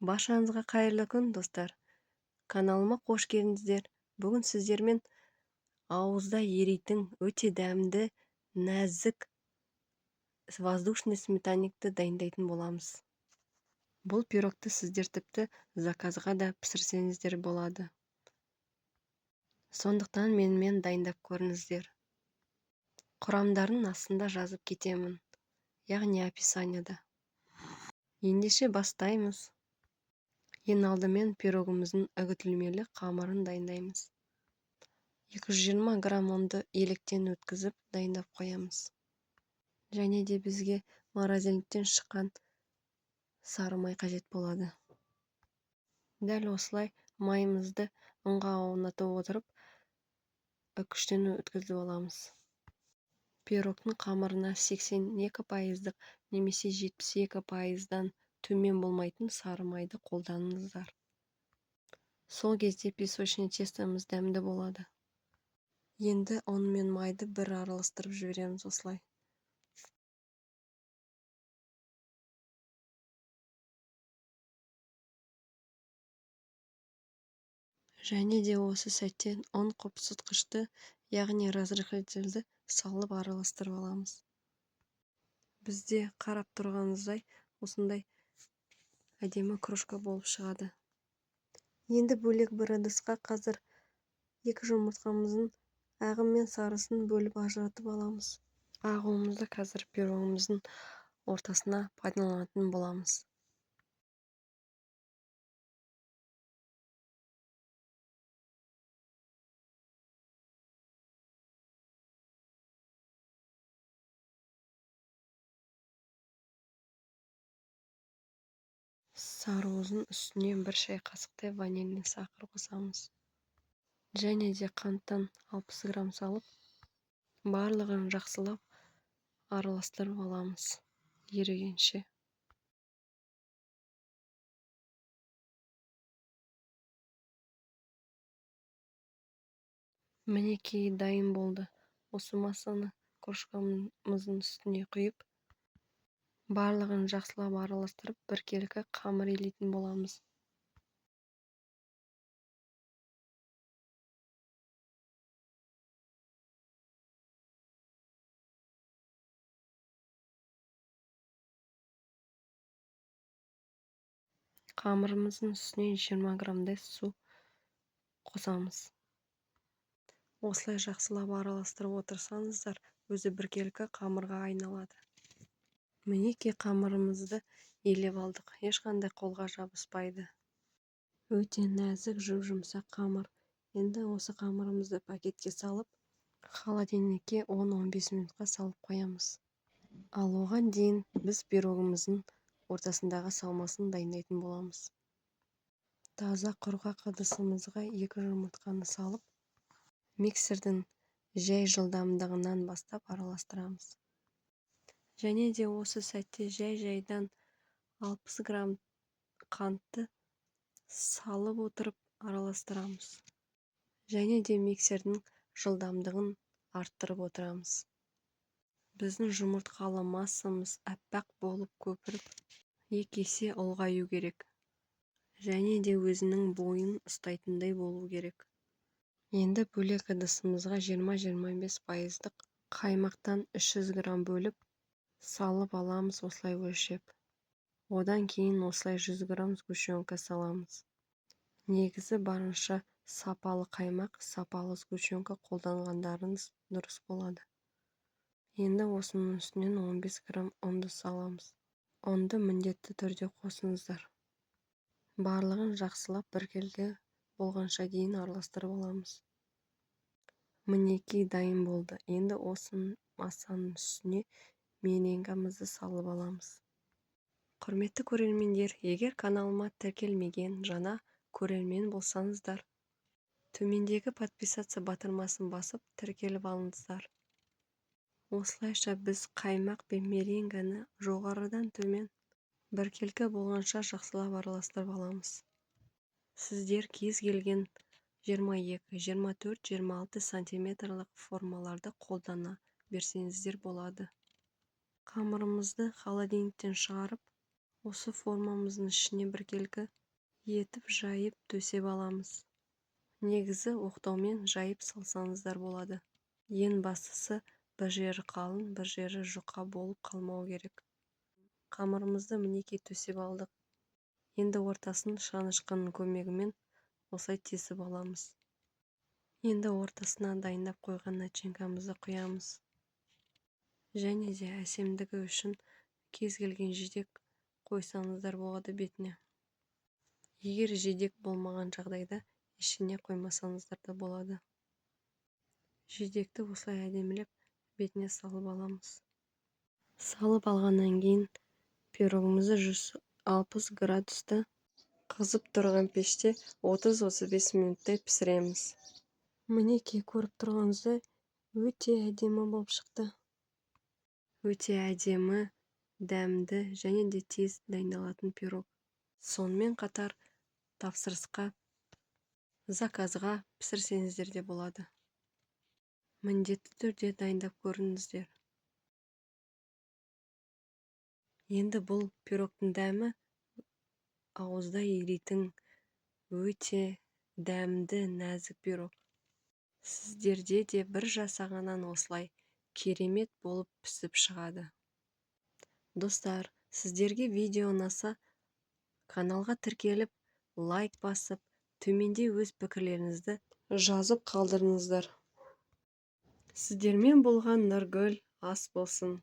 Баршаңызға қайырлы күн, достар! Каналыма қош келдіңіздер. Бүгін сіздермен ауызда еритін өте дәмді, нәзік воздушный сметанникті дайындайтын боламыз. Бұл пирогты сіздер тіпті заказға да пісірсеңіздер болады. Сондықтан менімен дайындап көріңіздер. Құрамдарын астында жазып кетемін, яғни описанияда. Ендеше бастаймыз. Ең алдымен пирогымыздың үгітілмелі қамырын дайындаймыз. 220 грамм ұнды електен өткізіп дайындап қоямыз. Және де бізге морозильниктен шыққан сары май қажет болады. Дәл осылай майымызды ұнға аунатып отырып, үкіштен өткізіп аламыз. Пирогтың қамырына 82% немесе 72%-дан төмен болмайтын сары майды қолданыңыздар. Сол кезде песочный тестомыз дәмді болады. Енді ұн мен майды бір араластырып жібереміз осылай. Және де осы сәтте ұн қопсытқышты, яғни разрыхлительді салып араластырып аламыз. Бізде қарап тұрғаныңыздай осындай әдемі кружка болып шығады. Енді бөлек бір ыдысқа қазір 2 жұмыртқамыздың ағы мен сарысын бөліп ажыратып аламыз. Ағуымызды қазір пирогымыздың ортасына пайдаланатын боламыз. Сарыуыздың үстіне 1 шай қасықтай ванильный сахар қосамыз. Және де қанттан 60 грамм салып, барлығын жақсылап араластырып аламыз ерігенше. Мінекей дайын болды. Осы массаны кружкамыздың үстіне құйып, барлығын жақсылап араластырып, біркелкі қамыр илейтін боламыз. Қамырымыздың үстіне 20 граммдай су қосамыз. Осылай жақсылап араластырып отырсаңыздар, өзі біркелкі қамырға айналады. Мінекей қамырымызды илеп алдық. Ешқандай қолға жабыспайды. Өте нәзік, жұп-жұмсақ қамыр. Енді осы қамырымызды пакетке салып, холодильникке 10-15 минутқа салып қоямыз. Ал оған дейін біз пирогымыздың ортасындағы салмасын дайындайтын боламыз. Таза құрғақ ыдысымызға 2 жұмыртқаны салып, миксердің жай жылдамдығынан бастап араластырамыз. Және де осы сәтте жай-жайдан 60 грамм қантты салып отырып араластырамыз. Және де миксердің жылдамдығын арттырып отырамыз. Біздің жұмыртқалы массамыз аппақ болып көпіріп, 2 есе ұлғаю керек. Және де өзінің бойын ұстайтындай болу керек. Енді бөлек ыдысымызға 20-25% қаймақтан 300 грамм бөліп, салып аламыз осылай өлшеп. Одан кейін осылай 100 грамм сгущенка саламыз. Негізі барынша сапалы қаймақ, сапалы сгущенка қолданғандарыңыз дұрыс болады. Енді осының үстінен 15 грамм ұнды саламыз. Ұнды міндетті түрде қосыңыздар. Барлығын жақсылап біркелкі болғанша дейін араластырып аламыз. Мінекей дайын болды. Енді осы массаның үстіне меренгамызды салып аламыз. Құрметті көрермендер, егер каналыма тіркелмеген жаңа көрермен болсаңыздар, төмендегі подписаться батырмасын басып тіркеліп алыңыздар. Осылайша біз қаймақ пен меренганы жоғарыдан төмен біркелкі болғанша жақсылап араластырып аламыз. Сіздер кез келген 22, 24, 26 сантиметрлік формаларды қолдана берсеңіздер болады. Қамырымызды холодильниктен шығарып, Осы формамыздың ішіне біркелкі етіп жайып төсеп аламыз. Негізі оқтаумен жайып салсаңыздар болады. Ең бастысы бір жері қалың, бір жері жұқа болып қалмау керек. Қамырымызды мінекей төсеп алдық. Енді ортасын шанышқының көмегімен осылай тесіп аламыз. Енді ортасына дайындап қойған начинкамызды құямыз. Және де әсемдігі үшін кез келген жидек қойсаңыздар болады бетіне. Егер жидек болмаған жағдайда ішіне қоймасаңыздар да болады. Жидекті осылай әдемілеп бетіне салып аламыз. Салып алғаннан кейін пирогымызды 160 градуста қызып тұрған пеште 30-35 минуттай пісіреміз. Мінекей, көріп тұрғаныңыздай, өте әдемі болып шықты. Өте әдемі, дәмді және де тез дайындалатын пирог. Сонымен қатар тапсырысқа, заказға пісірсеңіздер де болады. Міндетті түрде дайындап көріңіздер. Енді бұл пирогтың дәмі ауызда еритін өте дәмді, нәзік пирог. Сіздерде де бір жасағаннан осылай керемет болып пісіп шығады. Достар, сіздерге видео ұнаса, каналға тіркеліп, лайк басып, төменде өз пікірлеріңізді жазып қалдырыңыздар. Сіздермен болған Нұргүл, ас болсын.